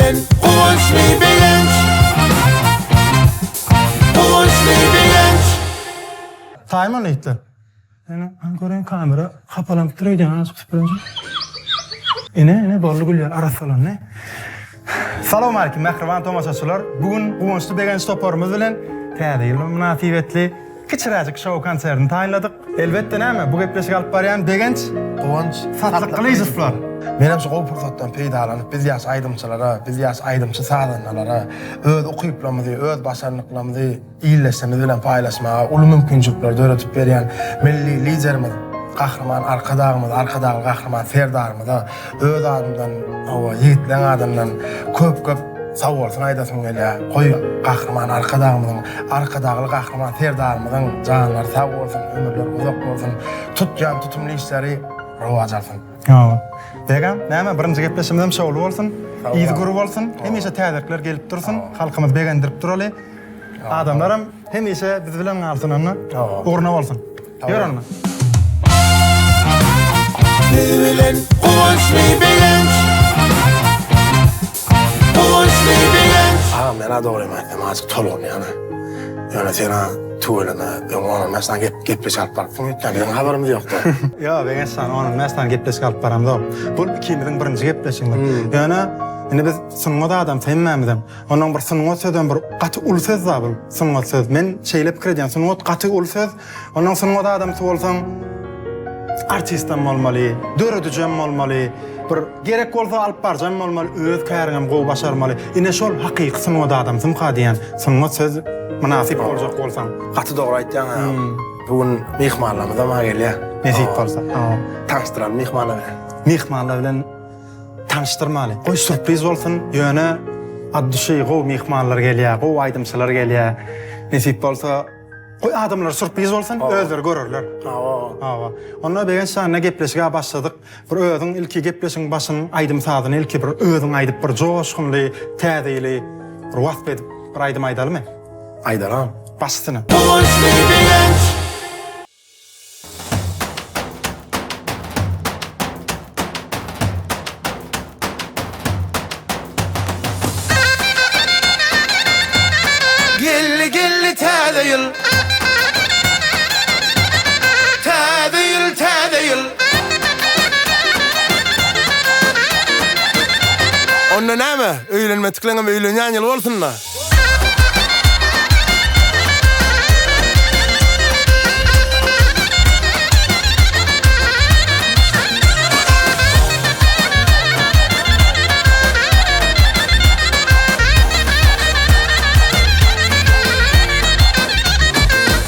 bilen Guwançly Begenç Guwançly Begenç. Taýyn bolun ýigitler. Ene, hany göreýin kamera hapalanypdyr öýdýän azajyk süpürinje. Ene, ene boldy gülýär arassalandy. Salowmalikim mähriban tomaşaçylar. Bu gün Guwançly Begenç toparymyz bilen Täze ýyl mynasybetli kiçiräjik şou konsertini taýynladyk. Elbetde näme, bu gepleşigi alyp barýan Begenç, Guwanç, Satlyk Gylyjowlar. Menem şu gowy pursatdan peýdalanyp biz ýaş aýdymçylara, biz ýaş aýdymçy-sazandalara öz ukyplarymyzy, öz başarnyklarymyzy ildeşlerimiz bilen paýlaşmaga uly mümkinçilikleri döredip berýän Milli Liderimiz Gahryman Arkadagymyz, Arkadagly Gahryman Serdarymyza öz adymdan, hawa, ýigitleň adyndan köp-köp sagbolsun aýdasym gelýär. Goý, Gahryman Arkadagymyzyň, Arkadagly Gahryman Serdarymyzyň janlary sag bolsun, ömürleri uzak bolsun, tutýan tutumly işleri rowaç alsyn. Hawa. Begam, näme, birinji gepleşigimizem şowly bolsun, yzy gür bolsun, hemişe täzelikler gelip dursun, halkymyzy begendirip duraly. Adamlaram hemişe biz bilen galsyn onda. Ugruna bolsun. Ýör onda. Biz bilen Guwançly Begenç Guwançly Begenç. Agam men-ä dogrymy aýtsam azajyk tolgunýan-a. Ýöne sen-ä tüweleme öň on-on bäş sany gepleşik alyp barypsyň öýtýän biziň habarymyz ýokdy. Ýok Begenç jan on-on bäş sany gepleşik alyp baramzok. Bul ikimiziň birinji gepleşigimiz. Ýöne indi biz sungat adamsy hemmämizem. Onnoň bir sungat sözem bir gaty uly söz da bul sungat söz. Men şeýle pikir edýän sungat gaty uly söz. Onnoň sungat adamsy bolsaň artistem bolmaly, döredijem bolmaly, bir gerek bolsa alyp baryjam bolmaly, öz käriňem gowy başarmaly. Ine şol hakyky sungat adamsymka diýýän. Sungat söz mynasyp boljak bolsaň. Gaty dogry aýtýaň agam. Bu gün myhmanlarymyzam a gelýär. Nesip bolsa. Tanyşdyraly myhmanlar bilen. Myhmanlar bilen Tanyşdyrmaly. Goý sürpriz bolsun, ýöne at duşy gowy myhmanlar gelýär, gowy aýdymçylar gelýär. Nesip bolsa, goý adamlara sürpriz bolsun, özleri görerler. Hawa. Hawa. Onda Begenç jan ine gepleşige başladyk. Bir özüň ilki gepleşigiň başyny aýdym-sazyny ilki bir özüň aýdyp bir joşgunly täze ýyly bir wasp edip bir aýdym aýdalymy? Aýdalam. Baş üstüne. Guwançly Begenç. Geldi geldi täze ýyl Täze ýyl täze ýyl Onda näme, öýlenmedikleňem öýlenýän ýyly bolsun-da.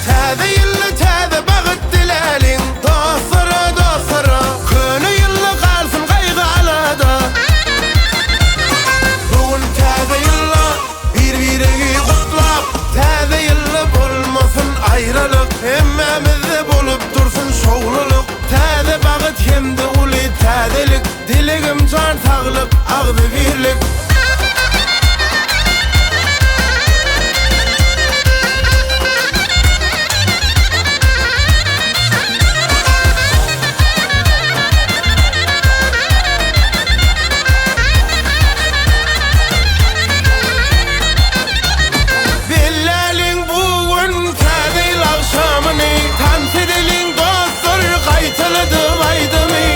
Täze ýylda täze bagyt diläliň Dostlara dostlara Köne ýylda galsyn gaýgy alada Bu gün täze ýylda bir-biregi gutlap, Täze ýylda bolmasyn aýralyk, Hemmämizde bolup dursun şowlulyk, Täze bagyt hem-de uly täzelik, Dilegim jan saglyk, agzybirlik. Belläliň bu gün Täze ýyl agşamyny, Tans edeliň dostlar gaýtaladyp aýdymy.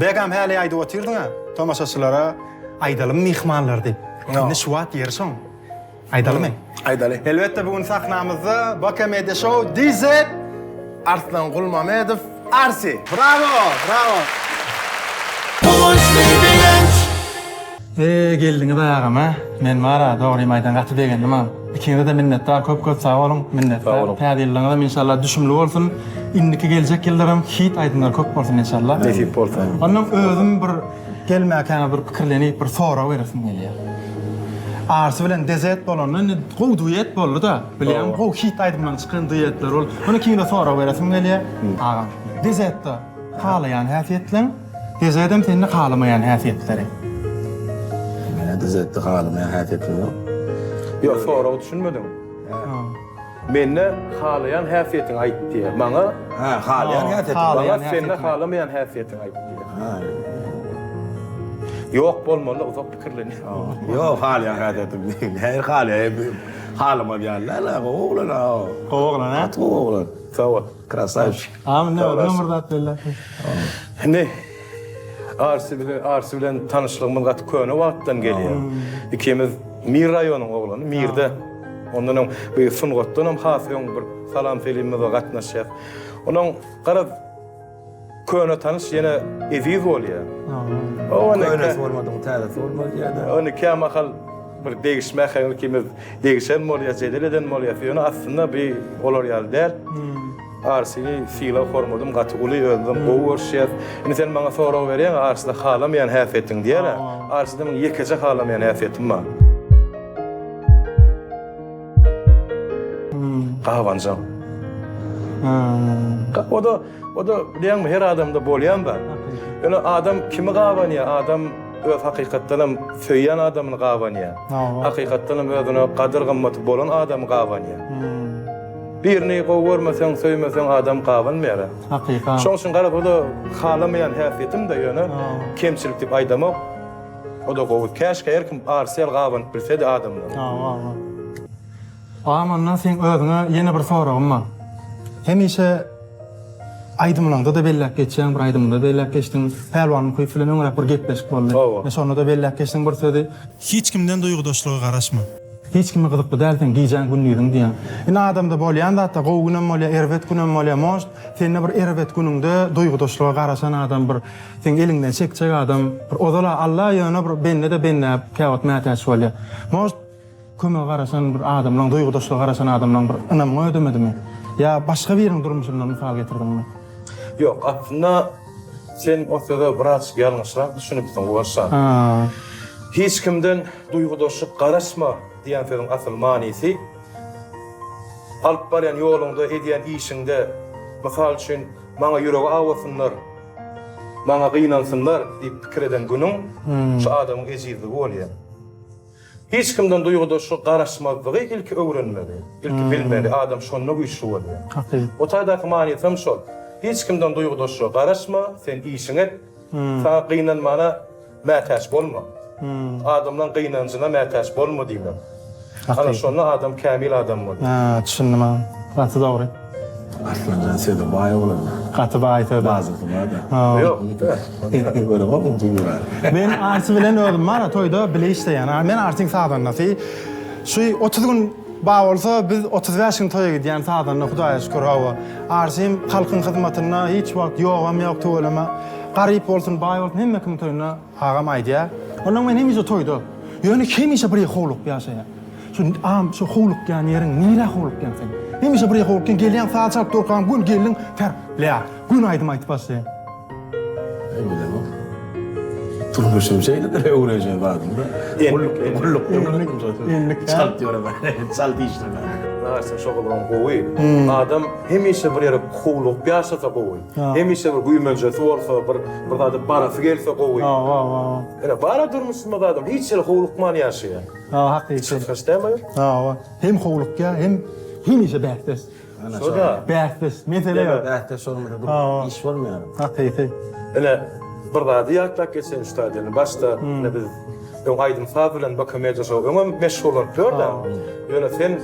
Begam häli aýdyp otyrdyň-a, tomaşaçylara aýdalym myhmanlar diýip. Indi şu wagt ýeri şoň. Aýdalymy? Aýdaly. Elbetde bu gün sahnamyzda Baka Media Show DZ Arslan Gulmamedow Arsi. Bravo! Bravo! Guwançly begenç. Eee geldiňiz agam a. Men bara dogrymy aýdan gaty begendim a. Ikiňize-de minnetdar köp köp sag boluň minnetdar. Täze ýyllyňyzam inşallah düşümli bolsun. Indiki geljek ýyllaram hit aýdymlar köp bolsun inşallah. Nesip bolsa. Ondan özüm bir gelmäkäňe bir pikirlenip bir sorag beresim gelýär. Arsy bilen dezet bolanda indi gowy duet boldy-da. Bilýäňmi gowy hit aýdymlaryň çykan duetleri boldy. Muny ikiňize sorag beresim gelýär. Agam dezetde halaýan häsiýetleň Dezedem sende halamaýan häsiýetleri. Menä Dezetde halamaýan häsiýetim ýok. Ýok soragy düşünmediň. Mende halaýan häsiýetiňi aýt diýýär. Maňa Hä, halaýan häsiýetim. Maňa sende halamaýan häsiýetiňi aýt diýýär. Ýok bolmaly uzak pikirlenýär. Ýok halaýan häsiýetim. Nähili halaýan? Halamaz ýaly däl-ä, gowy oglan-a. Gowy oglan-a? Gaty gowy oglan. Sag bol. Krasawçik. Agam indi özüňem bir zat belläp geç. Indi Arsi bilen Arsi bilen tanyşlygymyz gaty köne wagtdan gelýär. Ikimiz Mir raýonyň oglany, Mirde. Ondan öň bu sungatdan hem has öň bir salam-selimimize gatnaşýas. Onuň garaz köne tanyş ýene eziz bolýar. Könesi bolmadygyň täzesi bolmaz diýýär-de. Ony kämahal bir degişme äheňli ikimiz degişen bolýas, jedel eden bolýas. Ýöne aslynda bi olar ýaly däl. Arsini sylag hormadym gaty uly özümizem gowy görüşýäs. Indi sen maňa sorag berýäň Arside halamaýan häsiýetiň diýýär-ä. Arside meň ýekeje halamaýan häsiýetim bar. Gabanjaň. O-da, o-da bilýäňmi her adamda bolýan zat. Ýöne adam kimi gabanýar? Adam öz hakykatdanam söýýän adamyny gabanýar. Hakykatdanam özüne gadyr-gymmaty bolan adamy gabanýar. Birini gowy görmeseň, söýmeseň adam gabanmaýar-a. Hakykat. Şoň üçin garaz o-da halamaýan häsiýetim-de ýöne kemçilik diýip aýdamok. O-da gowy. Käşgä her kim Arsel gabanyp bilsedi adamlar. Hawa hawa. Agam ondan seň özüňe ýene bir soragym bar. Hemişe aýdymlaňda-da belläp geçýäň, bir aýdymyňda belläp geçdiň. Pälwan Muhyýew bilen öňräk bir gepleşik boldy. Hawa. Şonda-da belläp geçdiň bir sözi. Hiç kimden duýgudaşlyga garaşma. Hiç kime gyzykly däl seň gijäň gündiziň diýýäň. Indi adamda bolýan zatda gowy günem bolýa erbet günem bolýa может sende bir erbet günüňde duýgudaşlyga garaşan adam bir seň eliňden çekjek adam bir ozala Alla ýöne bir bende-de bendä käwagt mätäç bolýa. Может kömege garaşan bir adamlaň duýgudaşlyga garaşan adamlaň bir ynamyňy ödemedimi? Ýa başga biriniň durmuşyndan mysal getirdiňmi? Ýok aslynda sen o söze birazjyk ýalňyşrak düşünipsiň Guwançjan. Hiç kimden Duýgudaşlyk garaşma diýen sözüň asyl manysy, alyp barýan ýoluňda, edýän işiňde, mysal üçin, maňa ýüregi awasynlar, maňa gynansynlar diýip pikir eden günüň şu adamyň ejizligi bolýar. Hiç kimden duýgudaşlyk garaşmazlygy ilki öwrenmeli, ilki bilmeli, adam şonda güýçli bolýar. O taýdaky manysam şol. Hiç kimden duýgudaşlyga garaşma, sen işiňi et, saňa gynanmana Mätäç bolma. Adamlaň gynanjyna mätäç bolma diýmek. Ana şonda adam kämil adam bolýar. Ha, düşündim agam. Gaty dogry. Arslanjan söze baý oglan. Gaty baý söze. Bazasy bar-da. Ýok. Göremok muny. Men Arsi bilen özüm bar-a toýda bile işleýän. Men Arsiň sazandasy. Şu 30 gün bar bolsa biz 35 gün toýa gidýän sazanda Hudaýa şükür hawa. Arsim halkyň hyzmatynda hiç wagt ýogam ýok tüweleme. Garyp bolsun, baý bolsun hemme kimiň toýunda agam aýdýar. Onnoň men hemişe toýda. Ýöne hemişe bir ýere howlugyp ýaşaýan. Şu agam şu howlukýan ýeriň nirä howlukýaň sen? Hemişe bir ýere howlukýaň, gelýäň saz çalyp durkaň göni geldiň ter lä göni aýdym aýdyp başlaýaň. Eý bilemok. Durmuşym şeýledir öwrenşen zadym-da. Gulluk gullukda Endik çalt ýöremän, çalt işlemän. Narsym şo gulagym gowy. Adam hemişe bir ýere howlugyp ýaşasa gowy. Hemişe bir güýmenjesi bolsa, bir bir zada barasy gelse gowy. Hawa, hawa. Ine, bara durmuşymyzda adam hiç ýere howlukman ýaşaýar. Hawa, hakyky. Çykgynç dälmi? Hawa. Hem howlukýar, hem hemişe bäsdeş. Şo-da. Bäsdeş. Mesele ýok. Bäsdeş bolmasa iş bolmaýar. Hakyky. Ine, bir zady ýatlap geçeýin şu taýda. Ine, başda ine biz öň aýdym-saz bilen BK Media Show öňem meşgullanyp ýördik. Ýöne sen.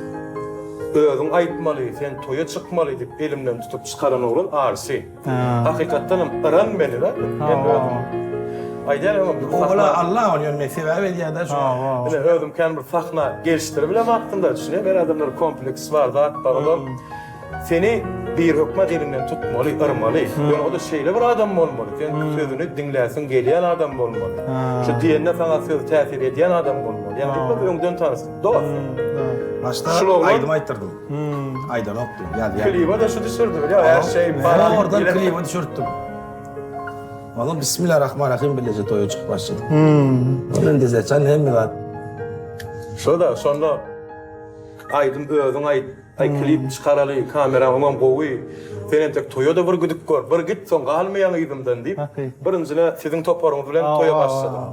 Özüň aýtmaly, sen toýa çykmaly diýip elimden tutup çykaran oglan Arsy. Hakykatdan hem yran meni-de. Men özüm. Aýdýan öňem bir sahna. Ola Allah ony ýöne sebäp edýär-de şu. Ine özüm kän bir sahna gelişdirip aslynda düşünýän. Her adamda bir kompleks bar, zat bar. Olam Seni bir hökman eliňden tutmaly, yrmaly. Ýöne o-da şeýle bir adam bolmaly, sen sözüni diňläsiň gelýän adam bolmaly. Şu diýende saňa sözi täsir edýän adam bolmaly. Ýagny biz öňden tanyşdyk, dost. Başda Şul oglan- aýdym aýtdyrdym. Aýdanokdy, ýazýardy. Klibe-de şu düşürdi, bilýär, her şey bar. Zordan klibe düşürtdim. Ondan Bismillah Rahman Rahim bileje toýa çykyp başladyk. Ondan dizeçan hemme zat. Şo-da, şonda aýdym özüň aýt. Aý klip çykaraly kameraň oňam gowy sen entek toýada bir gidip gör bir git soň galmaýaň yzymdan diýip birinjine siziň toparyňyz bilen toýa başladym.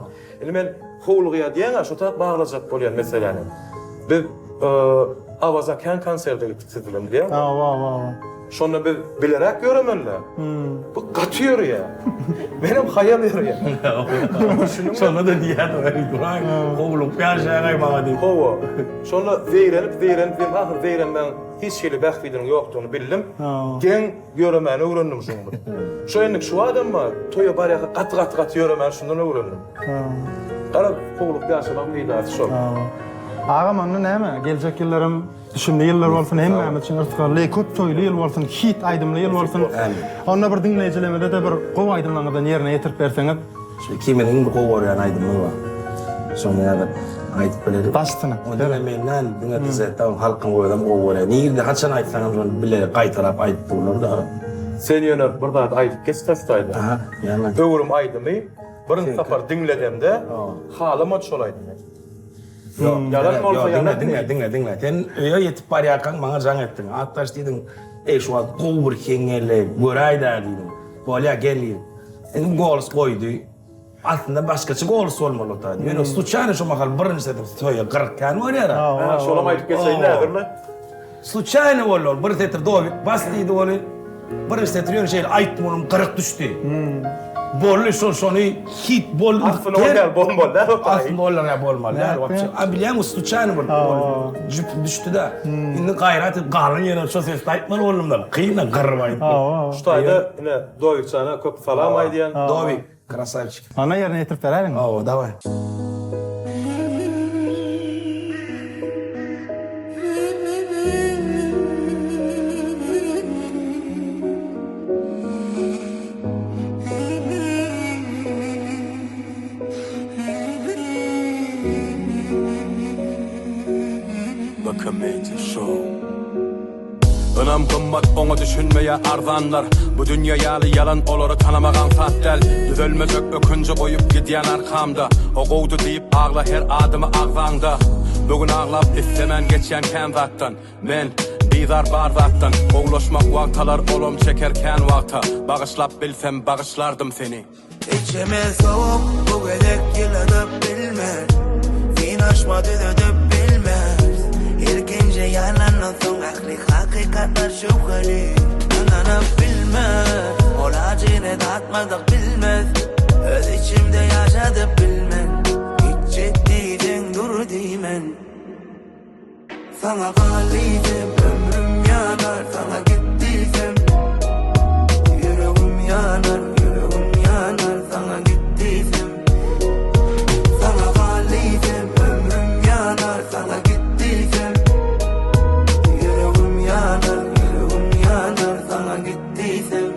Indi men howlugýa diýýäňä şo tap baglajak bolýan meseläni. Biz Awaza kän konserde gitdik siz bilen bilýäňmi? Hawa hawa hawa. Şonda biz bileräk ýöremeli-dä. Bu gaty ýörýär. Menem haýal ýörýän. Şonda-da diýýärdim, eý, Duraý, howlugyp ýaşaýaň-aý maňa diýip. Hawa. Şonda zeýrenip, zeýrenip, men ahyr zeýrenmäň hiç hili bähbidiniň ýokdugyny bildim. Geň ýöremäni öwrendim şuň bilen. Şo endik şu adam bar, toýa barýarka gaty-gaty-gaty ýöremäni şundan öwrendim. Garaz, howlugyp ýaşamagyň peýdasy şol. Agam, onda näme, geljek ýyllaram Düşümli ýyllar bolsun hemmämiz üçin yrsgally, köp toýly ýyl bolsun, hit aýdymly ýyl bolsun. Onda bir diňleýjilemizede bir gowy aýdymlaryňyzdan ýerine ýetirip berseňiz. Şu ikimiziň iň bir gowy görýän aýdymymyz bar. Şony häzir aýdyp bileris. Başsyna. O diňe men däl, diňe DZ-da halkyň özem gowy görýär. Nirde haçan aýtsaňam şony bile gaýtalap aýdyp durlar-da. Sen ýöne bir zat aýdyp geç taşdaýda. Aha, näme? Öwrüm aýdymy birinji sapar diňledemde halamady şol aýdymy. Ýok, Ýalan bolsa ýok, ýalan diňle, diňle, diý. diňle, diňle. Sen öýe ýetip barýarkaň maňa jaň etdiň. Atdaş diýdiň, eý şu wagt gowy bir heň geldi, göräý-dä diýdiň. Bolýa, gel diýdim. Indi golos goýdy. Aslynda başgaça golos bolmaly o taýda. Ýöne sluçaýno şo mahal birinji setir toýa 40 kän bolýar-a. Hä, şolam aýdyp geçeýin häzir-le. Sluçaýno boldy ol. Bir setir Dowik bas diýdi ony. Birinji setir ýöne şeýle aýtdym onuň gyryk düşdi. Boldy şol şony hit boldy. Aslynda ol däl bolmaly däl o taýy. Aslynda ol däl bolmaly däl wapşe. A bilýäňmi sluçaýno bir jüp düşdi-de. Indi gaýrat edip galan ýerine şo sesde aýtmaly boldum-da. Kyn-da gyryp aýtmak. Şu taýda ine Dowikjana köp salam aýdýan. Dowik krasawçik. Onda ýerine ýetirip beräýiň. Hawa daway. Bkmc Show. Ynam gymmat oňa düşünmeýär arzanlar Bu dünýe ýaly ýalan olary tanamak aňsat däl Düzelmejek ökünji goýup gidýän arkamda O gowdy diýip agla her adymy agzaňda Bu gün aglap islemän geçýän kän zatdan Men bizar bar zatdan Gowulaşmak wagt alar olam çeker kän wagta Bagyşlap bilsem bagyşlardym seni. Içimi sowuk bu gezek ýyladyp bilmez Synaşma düzedip bilmez Ilkinji ýalandan soň ähli hakykatlar şübheli Ynanyp bilmez Ol ajyny datmadyk bilmez Öz içimde ýaşadyp bilmen Gitjek diýseň dur diýmen Saňa gal diýsem ömrüm ýanar Saňa git diýsem ýüregim ýanar Ýüregim ýanar saňa git diýsem Saňa gal diýsem ömrüm ýanar Saňa git diýsem ýüregim ýanar Ýüregim ýanar saňa git diýsem.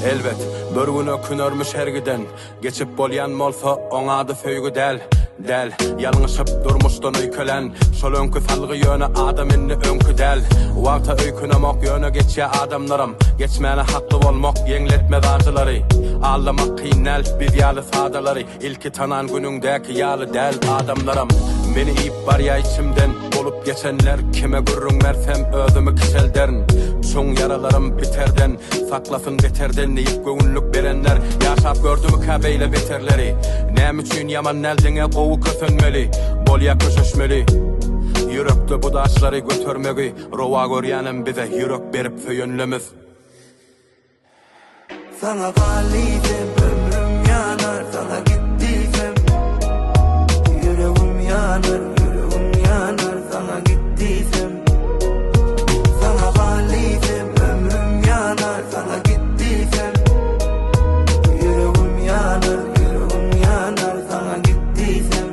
Elbet, bir gün ökünermiş her giden. Geçip bolýan bolsa, oň ady söýgi däl, däl. Ýalňyşyp, durmuşdan öýkelän, şol öňki salgy ýöne adam indi öňki däl. Wagta öýkünemok, ýöne geçýä adamlaram. Geçmäne hakly bolmak ýeňletmez ajylary. Aldamak kyn däl, biz ýaly sadalary. Ilki tanan günüňdäki ýaly däl adamlaram. Meni iýip barýa içimden Bolup geçenler Kime gürrüň bersem özümi kiçelderin Çuň ýaralarym biterden Saklasyn beterden diýip göwünlik berenler Ýaşap gördümikä beýle beterleri Näme üçin ýaman däl diňe gowy kösenmeli Bolýa köşeşmeli Ýürekde bu daşlary götermegi Rowa görýänem bize ýürek berip söýenlemiz. Saňa gal diýsem ömrüm ýanar Saňa git diýsem ýüregim ýanar Ýüregim ýanar saňa git diýsem Saňa gal diýsem ömrüm ýanar Saňa git diýsem ýüregim ýanar Ýüregim ýanar saňa git diýsem.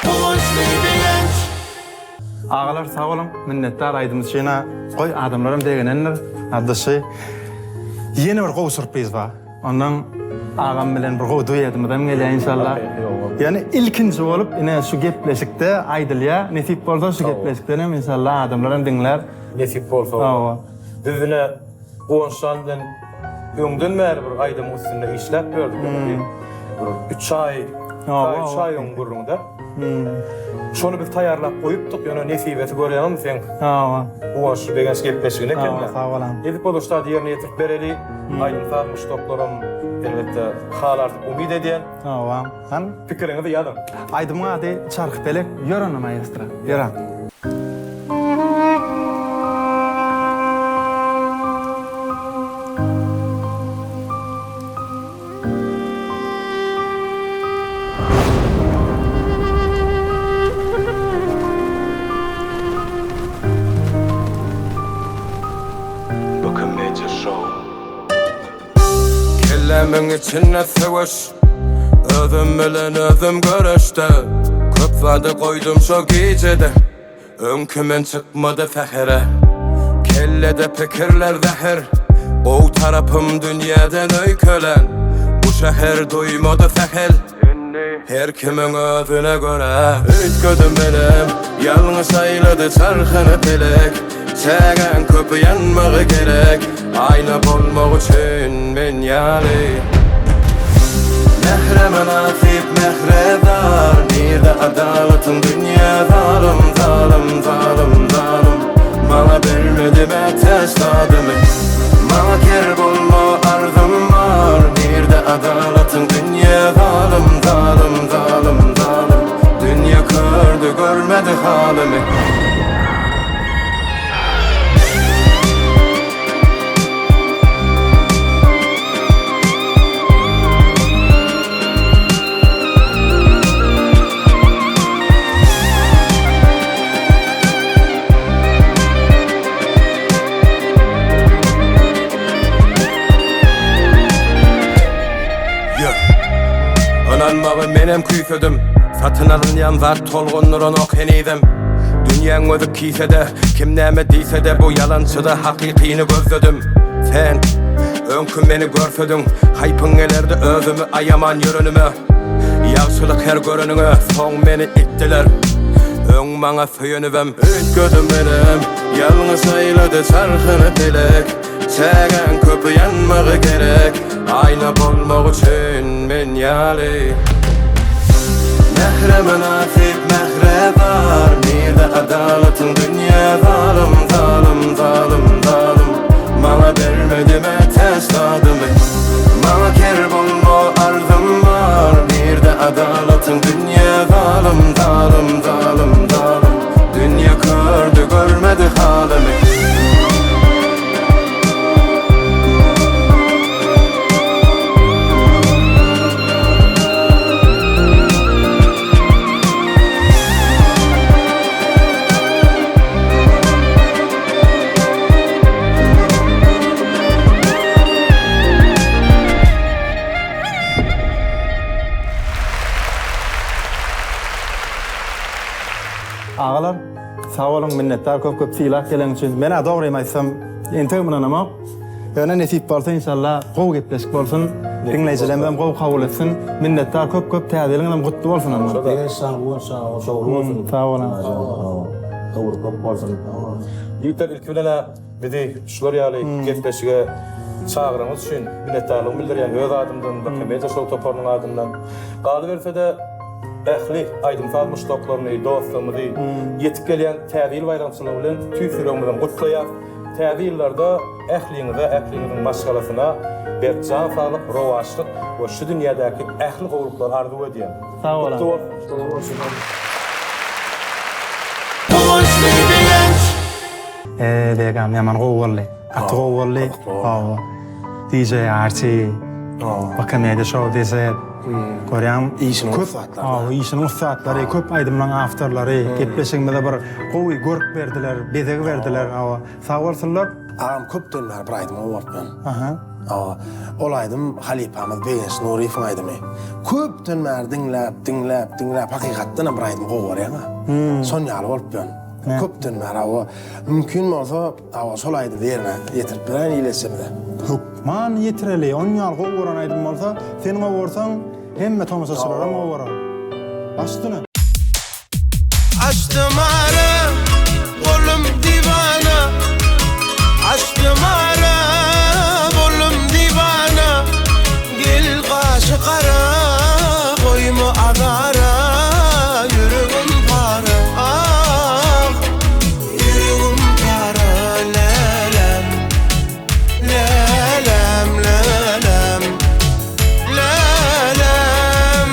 Guwançly begenç. Agalar sag boluň minnetdar aýdym üçin a goý adamlaram begenendir a dyşy ýene bir gowy sürpriz bar ondan agam bilen bir gowy duedimizem gelýär inşallah ýöne ilkinji bolup ine şu gepleşikde aýdylýar nesip bolsa şu gepleşikdenem inşallah adamlaram diňlär Nesip bolsa. Hawa. Biz ine Guwançjan bilen öňden bäri bir aýdymyň üstünde işläp ýördük. Ýöne bir üç aý, üç aý öň gürrüňde. Şony biz taýýarlap goýupdyk, ýöne nesibesi görýäňmi seň Guwançly Begenç gepleşigine ekende. Sag bolaň. Nesip bolsa şu zady ýerine ýetirip bereli. Aýdym-saz muşdaklaram elbetde halar diýip umyt edýän. Hawa. Hany? Pikiriňizi ýazyň. Aýdymyň ady Çarhypelek. Ýör onda maestro. Ýör. Bu komediýa şou. Kellämiň içinde söweş Özüm bilen özüm göreşde Köp zady goýdum şo gijede Öňki men çykmady sähere Kellede pikirler zäher Gowy tarapym dünýäden öýkelän Bu şäher duýmady sähel Her kimiň özüne görä Üýtgedim menem Ýalňyş aýlady çarhyny pelek Çägäň köpi ýanmagy gerek Aýna bolmak üçin men ýaly Mähre mynasyp mähre zar Nirde adalatyň dünýä zalym zalym zalym zalym Maňa bermedi mätäç zadymy Maňa ker bolma arzym bar Nirde adalatyň dünýä zalym zalym zalym zalym Dünýe kördü görmedi halymy. Ýör. Ynanmagy menem küýsedim. Satyn alynýan zat tolgundyranok henizem. Dünýäň gözi kisede, kim näme diýsede bu ýalançyda hakykyny gözledim. Sen öňki meni görsediň, haýpyň gelerdi özümi aýaman ýörenime. Ýagşylyk her göreniňe, soň meni itdiler. Öň maňa söýenibem. Üýtgedim menem, ýalňyş aýlady çarhyny pelek. Çägäň köpi ýanmagy gerek Aýna bolmak üçin men ýaly Mähre mynasyp mähre zar Nirde adalatyň dünýä zalym zalym zalym zalym Maňa bermedi mätäç zadymy Maňa ker bolma arzym bar Nirde adalatyň dünýä zalym zalym zalym zalym Dünýe kördü görmedi halymy. Sag boluň minnetdar köp köp sylap geleniň üçin. Menä dogrymy aýtsam entegem ynanamok. Ýöne nesip bolsa inşallah gowy gepleşik bolsun. Diňleýjilerimizem gowy kabul etsin. Minnetdar köp köp täze ýylyňyzam gutly bolsun onda. Begenç jan Guwanç jan şowly bolsun. Sag boluň. Höwri köp bolsun. Ýigitler ilki bilen-ä bizi şular ýaly gepleşige çagyranyňyz üçin minnetdarlygymy bildirýän öz adymdan we Media Show toparynyň adyndan. Galyberse-de ähli aýdym-saz muşdaklaryny, dostlarymyzy ýetip gelýän Täze ýyl baýramçylygy bilen tüýs ýüregimizden gutlaýas. Täze ýyllarda ähliňize, ähliňiziň maşgalasyna berk jan saglyk, rowaçlyk we şu dünýädäki ähli gowulyklary arzuw edýän. Sag boluň. Gutly bolsun. Guwançly begenç. Eee Begam ýaman gowy boldy. Gaty gowy boldy. Hawa. DJ Arçy. Baka Media Show DZ. Görýäň, Işiniň köp ussatlary. Hawa, işiniň ussatlary, köp aýdymlaryň awtorlary gepleşigimize bir gowy görk berdiler, bezeg berdiler. Hawa. Sag bolsunlar. Agam köpden bäri bir aýdym gowy görüpmen. Aha. Hawa. Ol aýdym halypamyz Begenç Nuryýewiň aýdymy. Köpden bäri diňläp, diňläp, diňläp hakykatdanam bir aýdymy gowy görýäň-a. Şon ýaly bolup ýörün. Köpden bäri hawa. Mümkin bolsa Hawa şol aýdymy ýerine ýetirip beräýin ildeşlerimize. Hökman ýetireli, on ýaly gowy gören aýdym bolsa, sen gowy görseň, hemme tomaşaçylaram gowy görer. Baş üstüne. Açdym ara, golum diwana Açdym ara, golum diwana Gel gaşy gara, goýma azara Ýüregim para, ah Ýüregim para läläm Läläm läläm Läläm.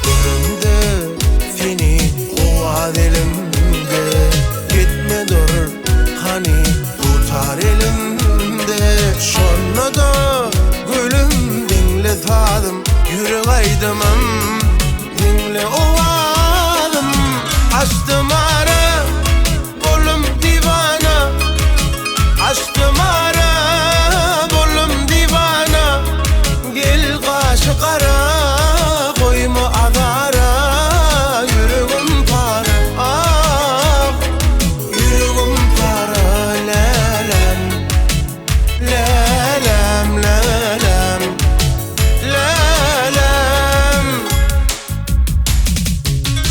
Göremde seni gowaz elimde Gitme dur hany dutar elimde Şonda-da gülüm diňle sazym Ýürek aýdymym diňle owazym Açdym ara boldum diwana Açdym ara boldum diwana Gel gaşy gara goýma azara Ýüregim para ah Ýüregim para läläm Läläm läläm Läläm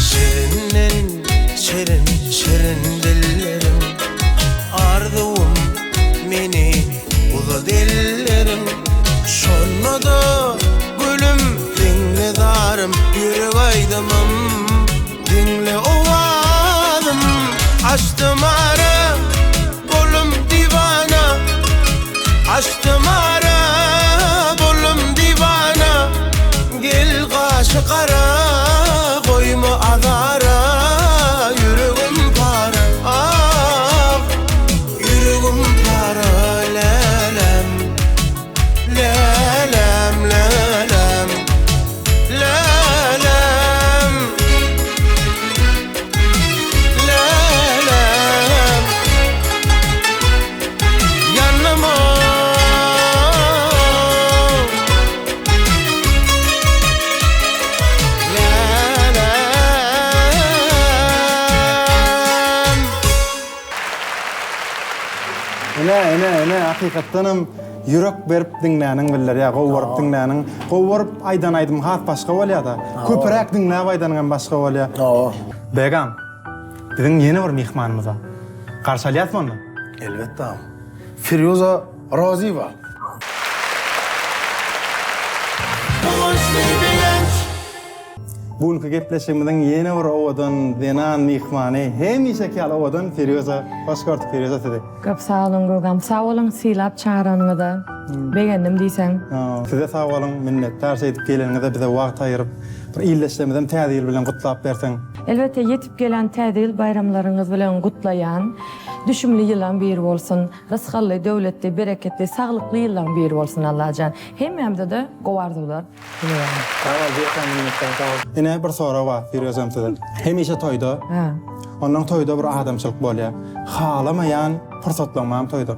Şirinden şirin şirin dilleriň Arzuwym meni uzat elleriň Şonda-da gülüm diňle zarym Ýürek aýdymym diňle owazym Açdym ara boldum diwana Açdym ara boldum diwana Gel gaşy gara goýma azara Ýüregim para ah Ýüregim para läläm Läläm läläm Läläm Läläm Ýanyma Läläm. Ine, ine, ine, hakykatdanam ýürek berip diňläniň bildirýär, gowy görüp diňläniň. Gowy görüp aýdan aýdym has başga bolýar-da. Köpüräk diňläp aýdanyň hem başga bolýar. Begam, biziň ýene bir myhmanymyz bar. Garşy alýasmy onda? Elbetde. Firýuza Rozyýewa. Guwançly begenç. Bu günki gepleşigimiziň ýene bir owadan zenan myhmany, hemişeki ýaly owadan Firýuza. Hoş gördük Firýuza sizi. Köp sag boluň Gögam. Sag boluň sylap çagyranyňyza. Begendim diýseň. Size sag boluň, minnetdar şeýdip geleniňize bize wagt aýyryp, bir ildeşlerimizem täze ýyl bilen gutlap berseň. Elbetde ýetip gelen täze ýyl baýramlaryňyz bilen gutlaýan. Düşümli ýylaň biri bolsun. Rysgally, döwletli, bereketli, saglykly ýyllaň biri bolsun Allajan. Hemmämize-de gowy arzuwlar dileýän. Sag bol Jekan minnetdar sag bol. Ine bir sorag bar Firuzem size. Hemişe toýda, ondan toýda bir adamçylyk bolýar. Halamaýan pursatlaň barmy toýda?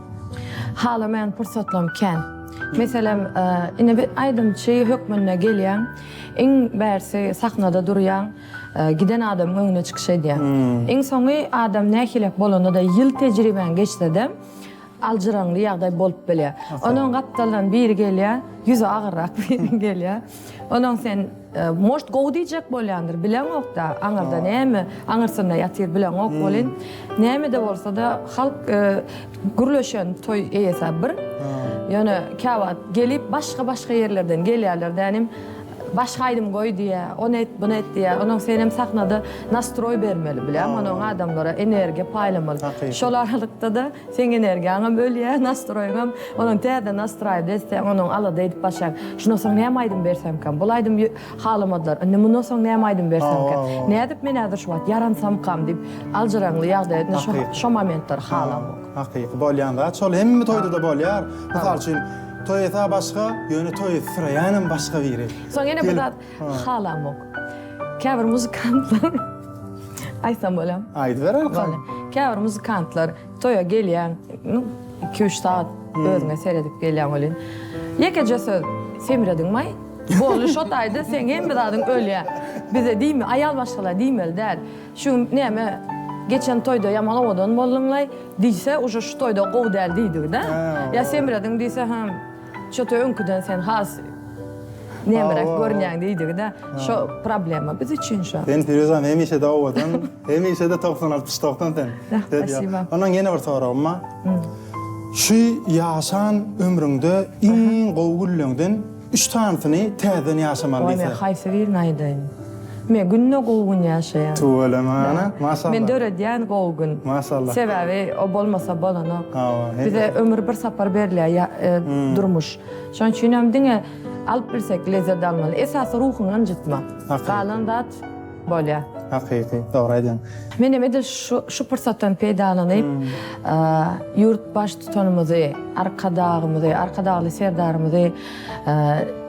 Halamaýan pursatlarym kän. Meselem, ine bir aýdymçy hökmünde gelýäň, iň bärsi sahnada durýaň, giden adamyň öňünde çykyş edýäň. Iň soňy adam nähilek bolanda-da ýyl tejribäň geçse-de, aljyraňly ýagdaý bolup bilýär. Onuň gapdalyndan biri gelýär, ýüzi agyrrak biri gelýär. Onuň sen может gowy diýjek bolýandyr, bileňok-da, aňyrda näme, aňyrsynda ýatyr bileňok welin, näme-de bolsa-da halk gürleşen toý eýesi bir. Ýöne käwagt gelip başga-başga ýerlerden gelýärler dänim, başga aýdym goý diýýär, ony et, buny et diýýär. Onuň senem sahnada nastroý bermeli, bilýäňmi, onuň adamlara energiýa paýlamaly. Şol aralykda-da Seň energiýaňam ölýär, nastroýyňam. Onam täze nastraýda etseň, onuň alada edip başlaýaň. Şundan soň näme aýdym bersemkäm? Bul aýdym halamadylar. Indi mundan soň näme aýdym bersemkäm? Nädip men häzir şu wagt ýaransamkam diýip, aljyraňly ýagdaý indi şo şo momentleri halamok. Hakyky bolýan zat şol hemme toýda-da bolýar. Mysal üçin, toý esa başga, ýöne toýy syraýanam başga biri. Soň ýene bir zat halamok. Käbir muzykantlar Aýtsam bolýamy? Aýdyber arkaýyn. Käbir muzykantlar toýa gelýäň, iki-üç sagat özüňe seredip gelýäň welin, ýekeje söz, Semrediňmaý? Boldy şo taýda seň hemme zadyň ölýär. Bize diýme, aýal maşgala diýmeli däl. Şu näme geçen toýda ýaman owadan bolduňlaý diýse, uje şu toýda gowy däl diýdigi-dä. Ýa semrediň diýse, hä, Ço-to öňküden sen has nemeräk görünýäň diýdigi-de, şo problema biz üçin şo. Sen Firuzam hemişe-de owadan, hemişe-de 90 60 90 sen. Spasiba. Ondan ýene bir soragym bar. Şu ýaşan ömrüňde iň gowy günleňden üç sanysyny täzeden ýaşamaly diýse. Oý men haýsy birini aýdaýyn. Men günde gowy gün ýaşaýan. Tüweleme ana, maşallah. Men döredýän gowy gün. Maşallah. Sebäbi o bolmasa bolanok. Bize ömür bir sapar berilýär durmuş. Şonuň üçin hem diňe alyp bilsek lezzet almaly. Esasy ruhuňy ynjytma. Galan zat bolýar. Hakyky, dogry aýdýaň. Menem edil şu şu pursatdan peýdalanyp, ýurt Baştutanymyzy, Arkadagymyzy, Arkadagly Serdarymyzy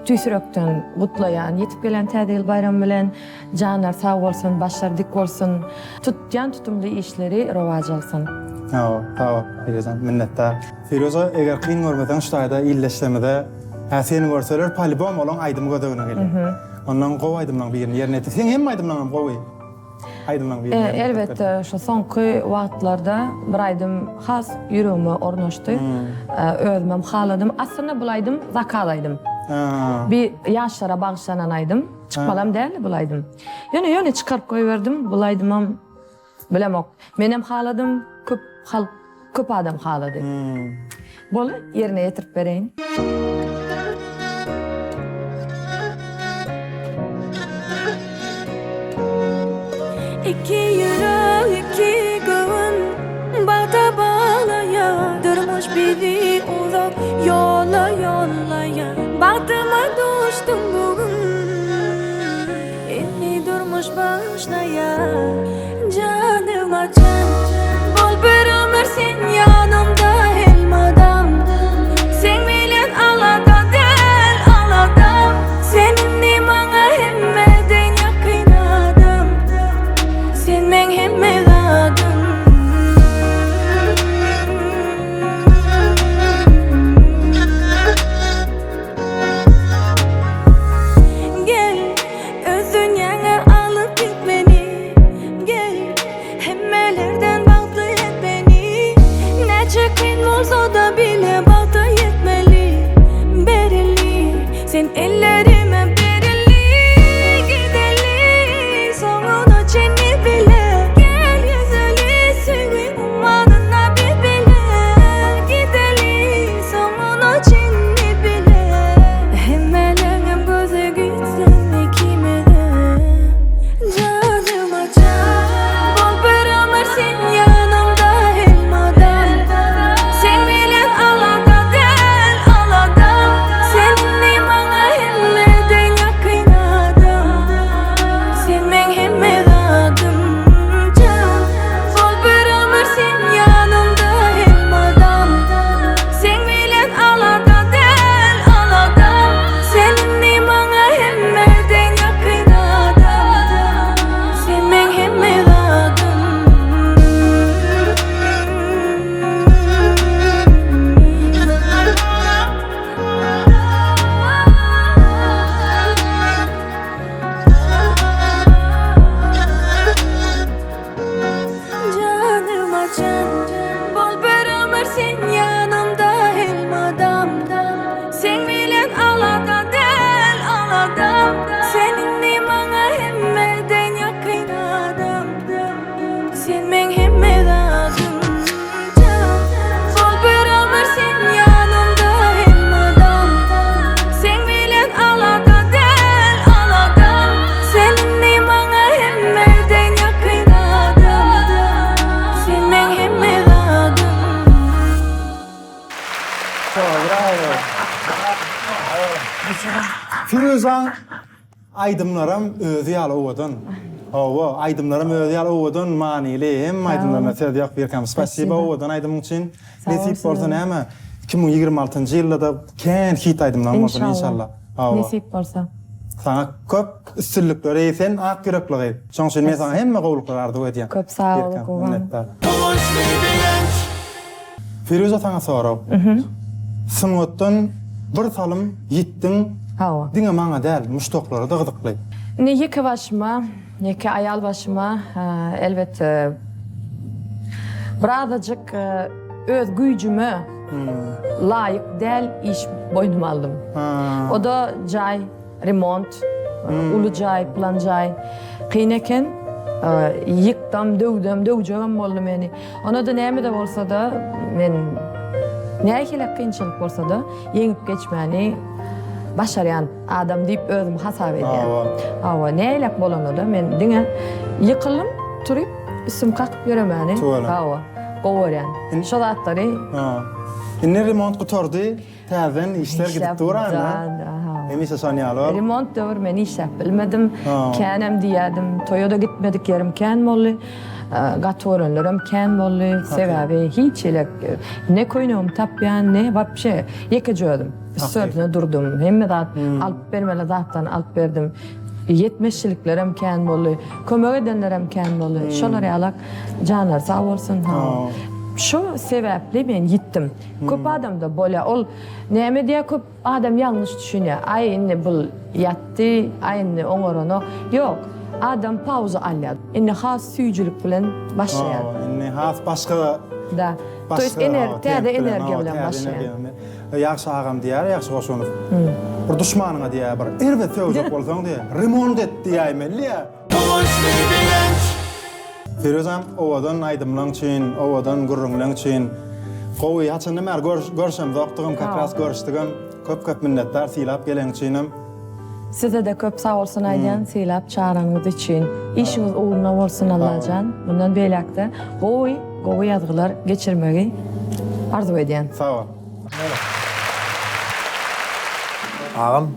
Tüýs ýürekden gutlaýan. Ýetip gelen Täze ýyl baýramy bilen janlary sag bolsun, başlary dik bolsun, tutýan tutumly işleri rowaç alsyn. Sag bol, sag bol Firuza, minnetdar. Firuza, eger kyn görmeseň şu taýda ildeşlerimize hä seni görseler polibom olaň aýdymy göz öňüne gelýär. Ondan gowy aýdymlaň birini ýerine ýetir. Seň hemme aýdymlaňam gowy. Aýdymlaň birini ýerine ýetirip Elbetde, şu soňky wagtlarda bir aýdym has ýüregime ornaşdy. Özümem haladym. Aslynda bul aýdym zakaz aýdym. Bir ýaşlara bagyşlanan aýdym. Çykmalam däldi bul aýdym. Ýöne ýöne çykaryp goýberdim. Bul aýdymam bilemok. Menem haladym, köp halk Köp adam halady. Boldy, ýerine ýetirip bereýin. Iki ýürek, iki göwün bagta baglaýar Durmuş bizi uzak ýola ýollaýar Bagtyma duşdum bu gün Indi durmuş başlaýar Janyma jan Bol bir ömür sen ýanymda elmydam Seň bilen alada däl aladam Sen indi maňa hemmeden ýakyn adam Sen meň hemme zadym Gel Öz dünýäňe alyp git meni Gel, hemmelerden bagtly et meni Näçe kyn bolsa-da bile bagta ýetmeli Bereli, sen ellerime bereli Gideli, soňuna çenli bile Gel ýüzeli söýgi ummanyna bir bile Gideli, soňuna çenli bile Hemmeleriňem gözi gitsin ikimize Janyma jan Bol bir ömür sen ýanymda elmydam Seň bilen. Firuzaň aýdymlaram özi ýaly owadan. Hawa, aýdymlaram özi ýaly owadan, manyly. Hemme aýdymlaryna söz ýok Birkam. Spasiba owadan aýdymyň üçin. Nesip bolsa näme, 2026-njy ýylda-da kän hit aýdymlaň bolsun inşallah. Hawa. Nesip bolsa. Saňa köp üstünlikler eý sen ak ýürekli gyz. Şoň üçin men saňa hemme gowulyklary arzuw edýän. Köp sag bol Guwan. Minnetdar. Firuza saňa sorag. Sungatdan bir salym ýitdiň. Hawa. Diňe maňa däl, muşdaklara-da gyzykly. Indi ýeke başyma, ýeke aýal başyma elbetde birazajyk öz güýjüme laýyk däl iş boýnuma aldym. O-da jaý Remont, uly jaý, pylan jaý. Kyn eken. Ýykdam, döwdem, döwjegem boldy meni. Onda-da näme-de bolsa-da, men nähili kynçylyk bolsa-da, ýeňip geçmäni başarýan adam diýip özümi hasap edýän. Hawa, nähilek bolanda-da men diňe ýykyldym, turup, üstüm kakyp ýöremäni, hawa, gowy görýän. Şo zatlary. Indi remont gutardy. Täzeden işler gidip dur anda. Hemişe şon ýaly bor. Remont döwür men işläp bilmedim. Känem diýýärdim. Toýa-da gitmedik ýerim kän boldy. Gaty görenlerem kän boldy. Sebäbi hiç hili ne köýnegimi tapýan, ne wapşe ýekeje özüm. Üstesine durdum. Hemme zat alyp bermeli zatlaryny alyp berdim. Ýetmezçiliklerem kän boldy. Kömek edenlerem kän boldy. Şolar ýalak janlary sag bolsun. Şo sebäpli men ýitdim. Köp adamda bolýar. Ol näme diýýär, köp adam ýalňyş düşünýär. Aý indi bul ýatdy, aý indi oňaranok. Ýok, adam pauza alýar. Indi has süýjülik bilen başlaýar. Hawa, indi has başga Da. To ýest ener, täze energiýa bilen başlaýar. Ýagşy agam diýýär, Ýagşy Goşunow. Bir duşmanyňa diýýär, bir erbet sögjek bolsaň diýýär, remont et diýäýmeli diýýär. Firuzam owadan aýdymlaň üçin, owadan gürrüňleň üçin gowy haçandan bäri görşemzokdygam kak ras görüşdigem köp köp minnetdar sylap geleň üçinem. Sizede köp sag bolsun aýdýan sylap çagyranyňyz üçin. Işiňiz ugruna bolsun Allajan. Mundan beýläkde gowy gowy ýazgylar geçirmegi arzuw edýän. Sag bol. Agam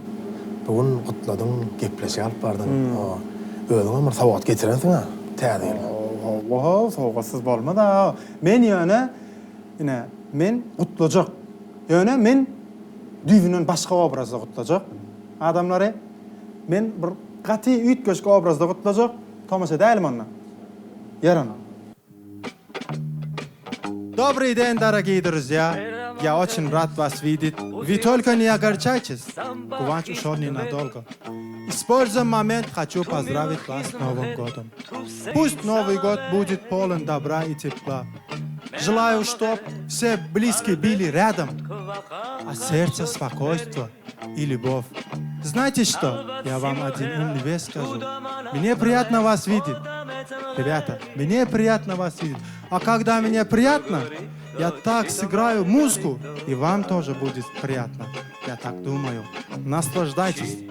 bu gün gutladyň gepleşik alyp bardyň özüňem bir sowgat getirensiňa täze ýyla. Hawa sowgatsyz bolmaz aga. Men ýöne ine men gutlajak. Ýöne men düýbünden başga obrazda gutlajak adamlary. Men bir gaty üýtgeşik obrazda gutlajak. Tomaşa edäýlim onda. Ýör onda. Dobryý den dorogiý druzýa, ýa oçin rad was widit, wi tolko ne ogorçaýçis, Guwanç uşol ne nadolgo. Ispolzum moment haçu pozdrawit was s nowym godom. Pust nowyý god budit polon dobra i tepla. Želaýu ştob wse bliskiý bili rýadom, a serce spokojstvo i lýubow. Znaýte şto, ýa wam odin umnyý weş skažu. Mne priýatno was widit. Rebýata, mne priýatno was widit. A kogda mne priýatno, ýa tak sygraýu muzku, i wam tože budit priýatno. Ýa tak dumaýu. Naslaždaýtes.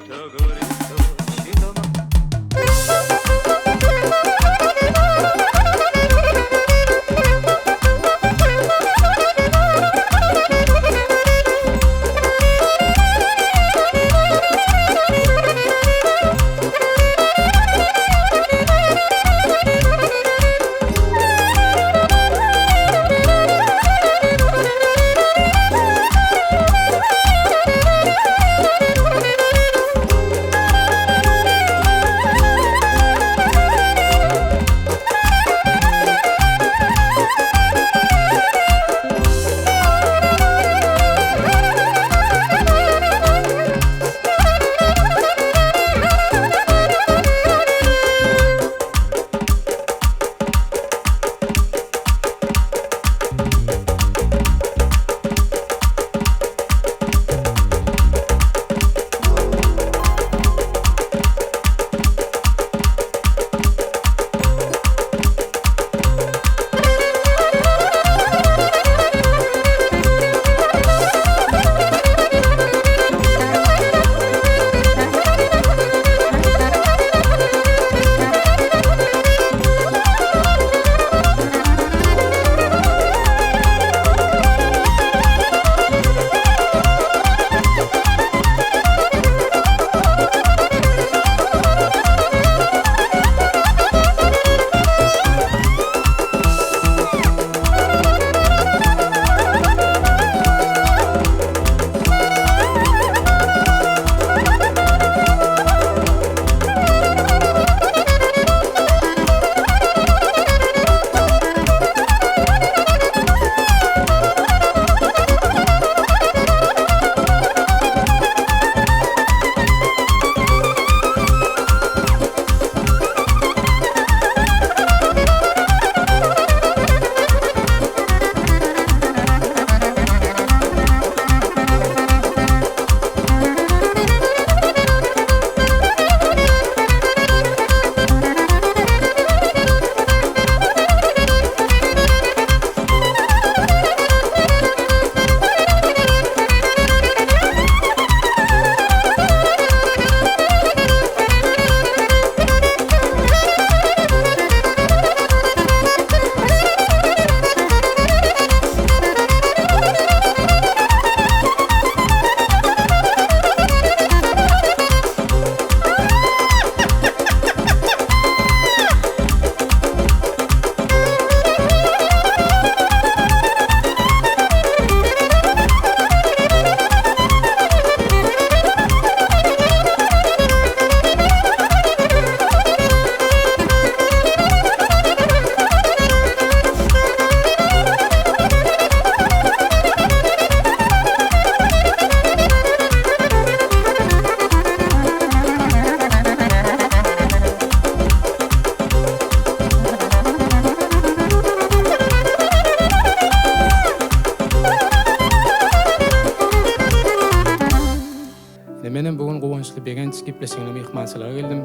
gepleşigine myhmançylyga geldim.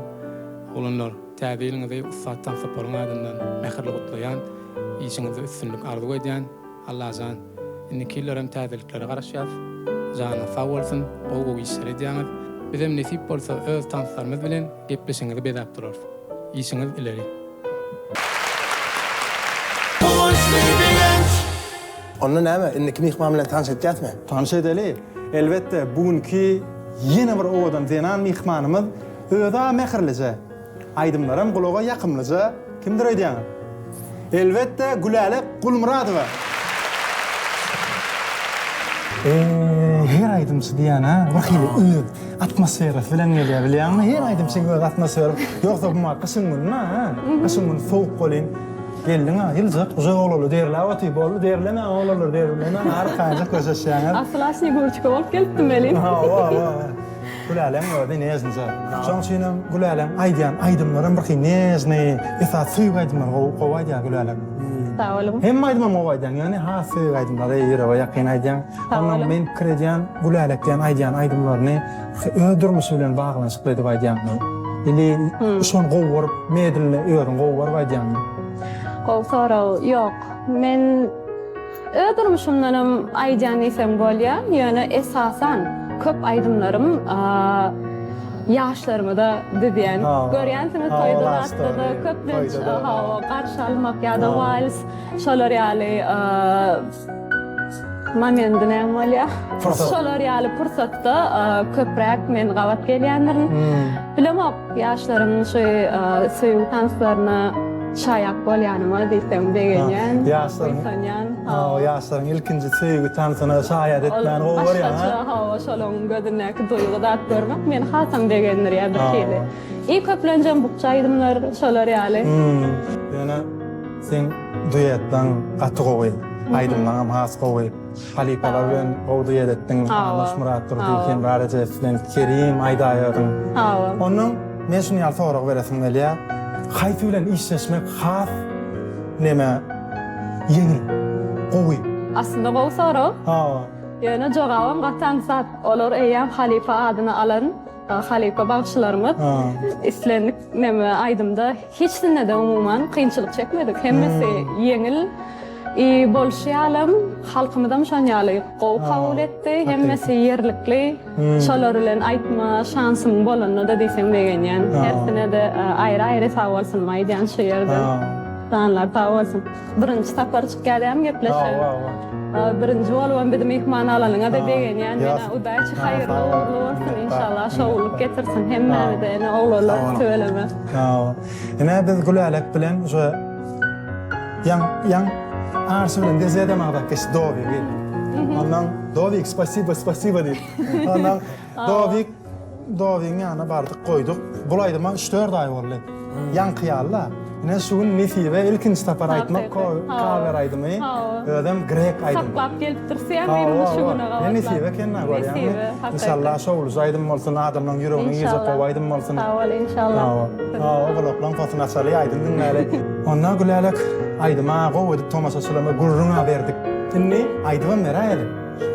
Oglanlar, täze ýylyňyzy ussat tansoporyň adyndan mähirli gutlaýan. Işiňizde üstünlik arzuw edýän. Allajan, indiki ýyllar hem täzeliklere garaşýas. Janyňyz sag bolsun, gowy-gowy işler edýäňiz. Bizem nesip bolsa öz tanslarymyz bilen gepleşigiňizi bezäp durarys. Işiňiz ileri. Guwançly begenç. Onda näme, indiki myhman bilen tanyş etýäsmi? Tanyş edeli. Elbetde, bu günki ýene bir owadan zenan myhmanymyz öz-a mähirlije, aýdymlaram gulaga ýakymlyja kimdir öýdýäňiz? Elbetde, Gülälek Gulmyradowa! Eý, her aýdymçy diýýän-ä, bir hili öz atmosferasy bilen gelýär, bilýäňmi? Her aýdymçyň öz atmosferasy. Ýogsa bu maňa gyşyň güni-hä, gyşyň güni sowuk welin, Geldiň-ä, ýyljak, uje oglanlar derläp otyr, boldy, derlemäň oglanlar, derlemäň, arkaýynjak köşeşýäňiz. Asyl-a Snegurçka bolup gelipdim welin. Hawa, hawa. Güläleň özi nežnyja. Şoň üçinem Güläleň aýdýan aýdymlaram birhili nežnyý, esasy söýgi aýdymlary gowy, gowy aýdýar Gülälek. Sag boluň. Hemme aýdymam gowy aýdýaň, ýöne has söýgi aýdymlary ýürege ýakyn aýdýaň. Sag Onnoň boluň. men pikir edýän, Gülälek diýen aýdýan aýdymlaryny öz durmuşy bilen baglanyşykly edip aýdýandyr. Ili şony gowy görüp, medlini özüň gowy görüp aýdýaňmy? Gowy sorag. Ýok. Men öz durmuşymdanam aýdýan diýseň bolýar. Ýöne esasan köp aýdymlarym ýaşlarymyza düzýän. Görýänsiňiz toýda zatda-da köplenç hawa garşy almak ýa-da wals şolar ýaly Momendi näme bolýar? Pursat. Şolar ýaly pursatda köpräk men gabat gelýändirin. Bilemok, ýaşlaryň şu söýgi tanslaryna şaýat bolýanyma diýseň begenýän, buýsanýan. Hawa, ýaşlaryň ilkinji söýgi tansyna şaýat etmäni gowy görýäň, ha? Başgaça, hawa, şolaryň gözündäki duýgy zat görmek meni hasam begendirýär birhili. I köplenjem bukja aýdymlar şolar ýaly. Ýöne seň duetlaň gaty gowy. Aýdymlaňam has gowy. Halypalar bilen gowy duet etdiň. Annaş Myratdurdy, Hemra Rejepow bilen Kerim aýdaýadyň. Ondan men şuny ýaly sorag beresim gelýär. Haýsy bilen işleşmek has neme ýeňil, gowy? Aslynda gowy sorag. Ýöne jogabam gaty aňsat. Olar eýýäm halypa adyny alan halypa bagşylarymyz. Islendik neme aýdymda Hiçsinde-de umuman kynçylyk çekmedik. Hemmesi ýeňil. I bolşy ýalam halkymyzam şon ýaly gowy kabul etdi. Hemmesi ýerlikli. Şolar bilen aýtma şansymyň bolanyna-da diýseň begenýän. Hersine-de aýry-aýry sag bolsunymy aýdýan şu ýerden. Janlary sag bolsun. Birinji sapar çykýar dämi gepleşigiň? Birinji bolubam bizi myhman alanyňa-da begenýän. Menä udaçi haýyrly ugurly bolsun inşallah şowlulyk getirsin hemmämize ene oglanlar tüweleme. Hawa. Ine biz Gülälek bilen uje ýaň ýaň Arşy bilen Dezedem agzap geçdi Dowigi. Ondan Dowik spasibo spasibo diýip. Ondan Dowik Dowigiň ýanyna bardyk goýduk. Bul aýdyma üç-dört aý boldy. Ýaňky ýaly-la. Ine şu gün nesibe ilkinji sapar aýtmak cover aýdymy. Özem grek aýdymy. Saklap gelipdiris ýa birini şu güne gabatlap. Ne nesibe eken-dä görýäňmi? Inşallah şowluja aýdym bolsun, adamlaň ýüregine girjek gowy aýdym bolsun. Sag bol inşallah. Hawa, gulaklaň posuny açaly aýdym diňläli. Onda Gülälek aýdyma gowy edip tomaşaçylarymyza gürrüň-ä berdik. Indi aýdybam beräýeli.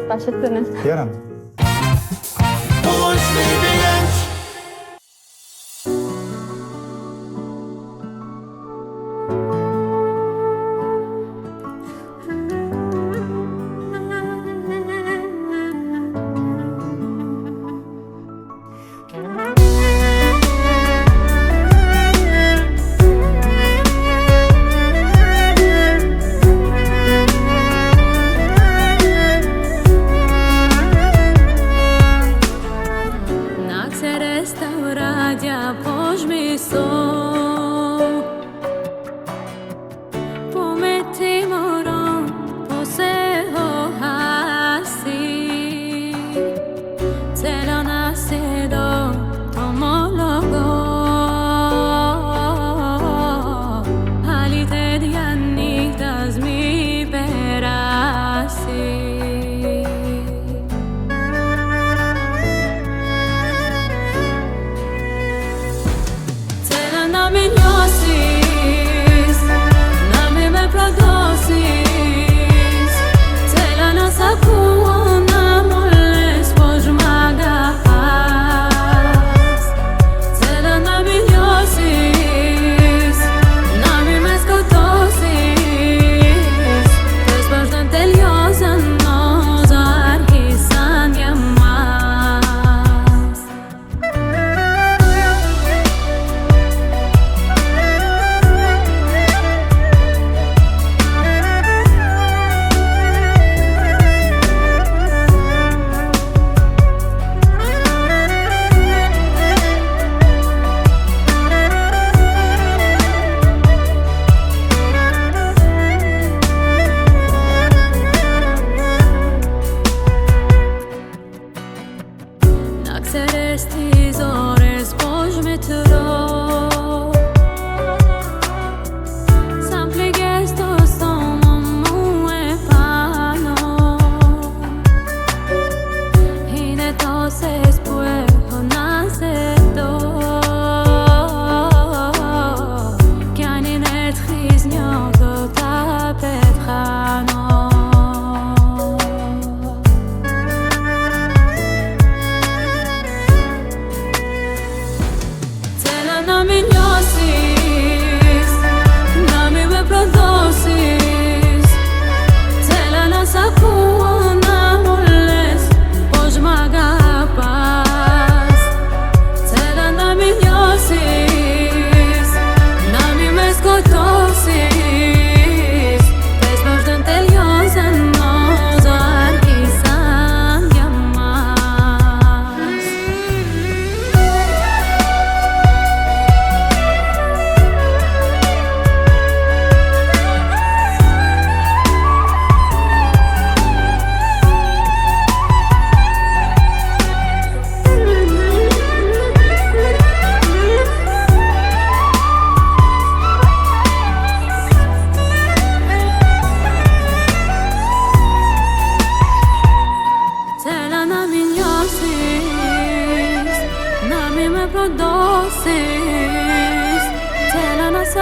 Baş üstüne. Ýörem. Guwançly begenç.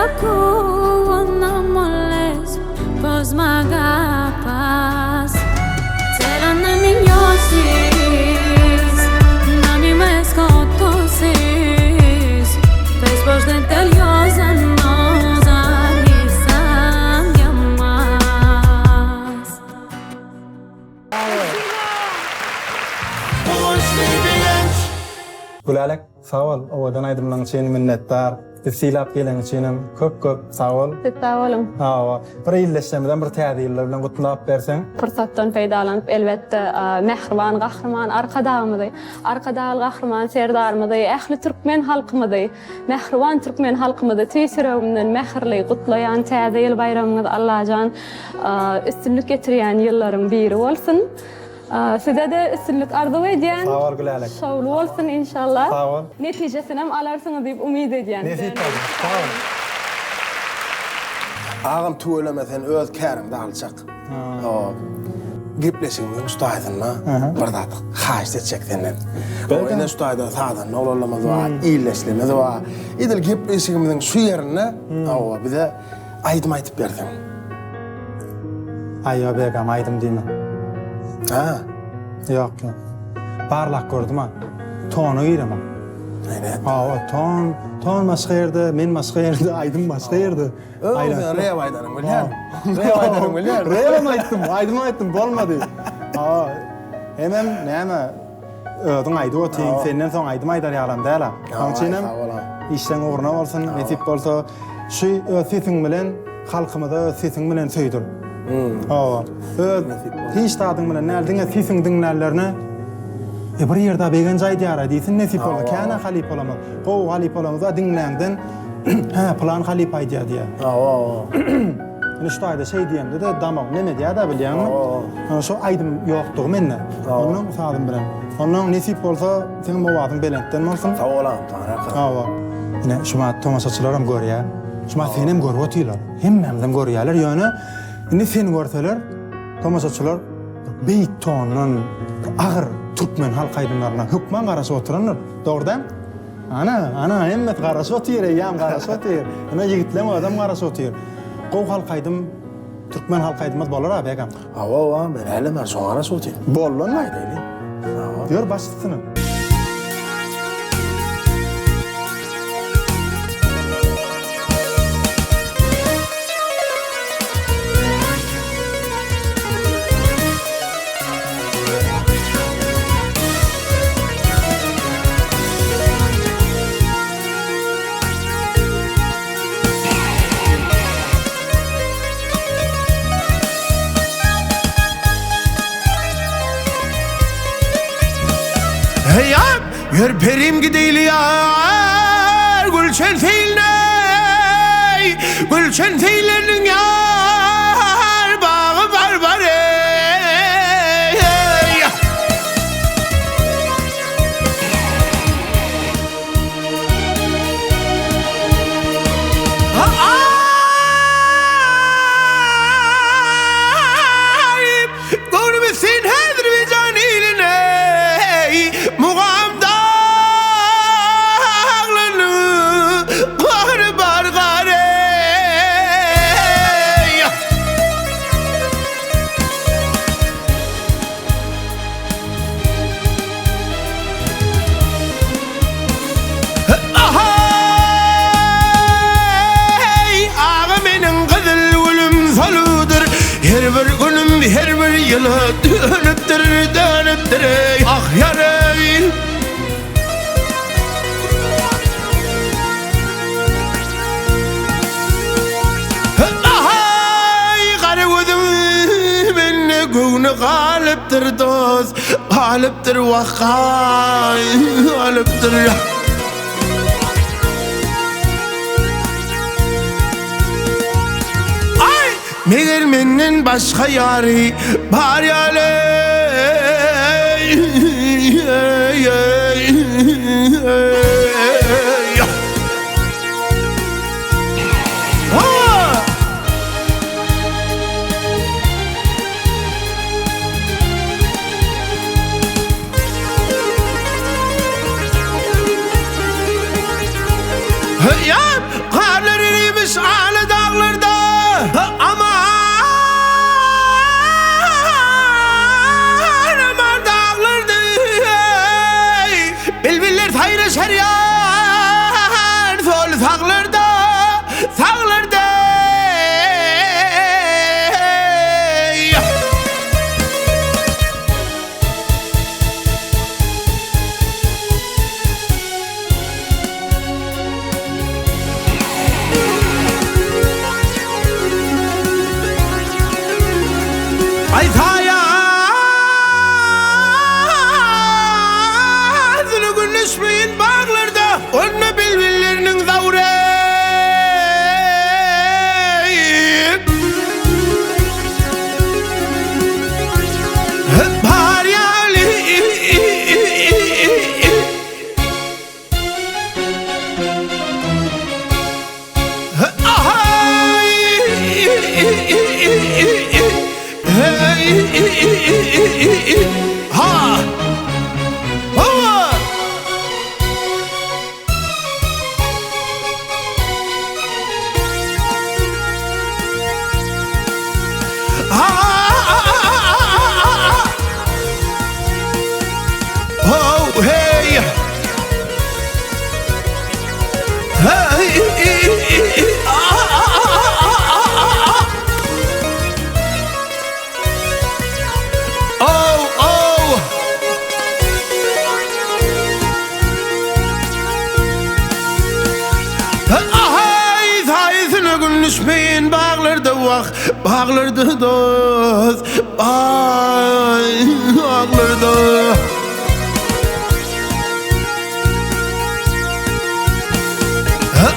Ako Pos m'agafes Θέλω να με νιώσεις Να μη με σκοτώσεις Πες πως δεν τελειώσαν όσα άρχισαν για μας Guwançly begenç. Gülälek sag bol owadan aýdymlaň üçin minnetdar. Bizi sylap geleniň üçinem köp köp sag bol. Siz sag boluň. Hawa. Bir ildeşlermizem bir täze ýyllar bilen gutlap berseň. Pursatdan peýdalanyp elbetde mähriban Gahryman Arkadagymyzy, Arkadagly Gahryman Serdarymyzy, ähli türkmen halkymyzy, mähriban türkmen halkymyzy tüýs ýüregimden mähirli gutlaýan Täze ýyl baýramyňyz Allajan üstünlik getirýän ýyllaryň biri bolsun. Size-de üstünlik arzuw edýän. Sag bol Gülälek. Şowly bolsun inşallah. Sag bol. Netijesinem alarsyňyz diýip umyt edýän. Nesip bolsa. Sag bol. Agam tüweleme sen öz käriňde alçak. Gepleşigimiziň şu taýsynda bir zat haýyşt etjek senden. Ine şu taýda sazanda oglanlarymyz bar, ildeşlerimiz bar. Edil gepleşigimiziň şu ýerinde hawa bize Aýdym aýdyp berseň. Aý ýok Begam aýdym diýme. Hä? Ýok ýok. Barlap gördüm-a. Tona giremok. Aý nätdi? Hawa ton, ton başga ýerde, men başga ýerde, aýdym başga ýerde. Öň sen rep aýdanyň bilýän. Rep aýdanyň bilýän. Repem aýtdym, aýdym aýtdym, bolmady. Hawa. Hemem näme Özüň aýdyp otyň, senden soň aýdym aýdar ýalam däl-a. Şonuň üçinem işleň ugruna bolsun, nesip bolsa şu öz sesiň bilen halkymyza öz sesiň bilen söýdür. Hawa. Öz hiç zadyň bilen däl, diňe sesiňi diňlänlerine E bir ýerde Begenç aýdýar-a diýsin nesip bolsa. Kän-ä halypalarymyz, gowy halypalarymyz bar, diňläňden hä, pylan halypa aýdýar diýýär. Hawa, hawa. Indi şu taýda şeý diýemde-de damagym neme edýär-dä bilýäňmi? Şo aýdym ýokdugy mende. Onnoň sazym bilen. Onnoň nesip bolsa seň owazyň belentden bolsun. Sag bol agam Taňryýalkasyn. Hawa. Ine şu wagt tomaşaçylaram görýär. Şu wagt senem görüp otyrlar. Hemmämizem görýärler ýöne indi seni görseler tomaşaçylar beýik tondan agyr türkmen halk aýdymlaryna hökman garaşyp oturandyr. Dogry däl? Ana, ana, hemmesi garaşyp otyr, eýýäm garaşyp otyr. Ine, ýigitleň özem garaşyp otyr. Gowy halk aýdym, türkmen halk aýdymyz bolar-a, Begam? Hawa, hawa, men hälem şoňa garaşyp otyryn. Boldy onda. Aýdaýly. Hawa. Ýör, baş üstüne. Heýap, ýör perim gideýli ýar, Gülşen seýline, Gülşen seýleriniň ýar, bagy bar bar eý. Aý, göwnümi sen Häzirbeýjan iline, Mugam daglaryny gar bar gar eý. Ahaý, aga meniň gyzyl gülüm soludyr, Her bir günüm, her bir ýyla dönüpdir, dönüpdir, eý, ah ýar-eý. Ahaý, gara gözüň mende göwni galypdyr, dost, galypdyr, wah, galypdyr. Aý, meger menden başga ýary bar ýaly, eý. Garlar erimiş. Bar ýaly Ha! Hawa! Oh, hey! Oh, oh! Ahaý, saýasyna gün düşmeýin baglarda wah, baglarda dost, baglarda.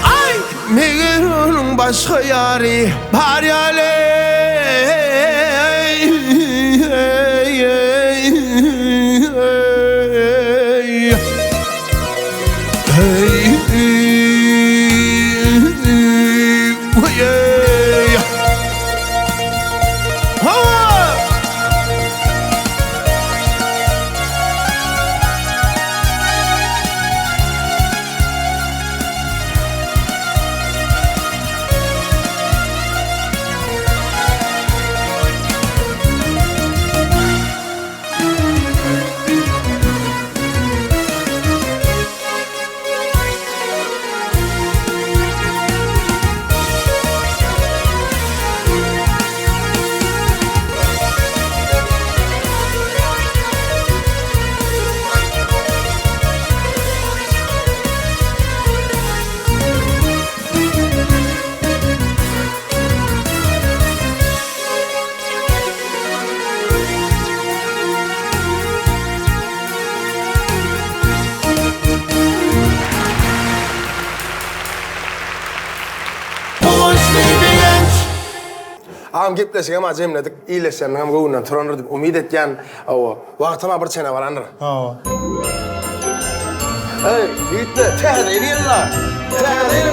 Aý, meger onuň başga ýary bar ýaly. Agam gepleşigem-a jemledik. Ildeşleriniňem göwnünden turandyr diýip umyt etýän. Hawa, wagtam-a bir çene barandyr. Hawa. Eý, ýigitler, täze ýyl geldi-la! Täze ýyl!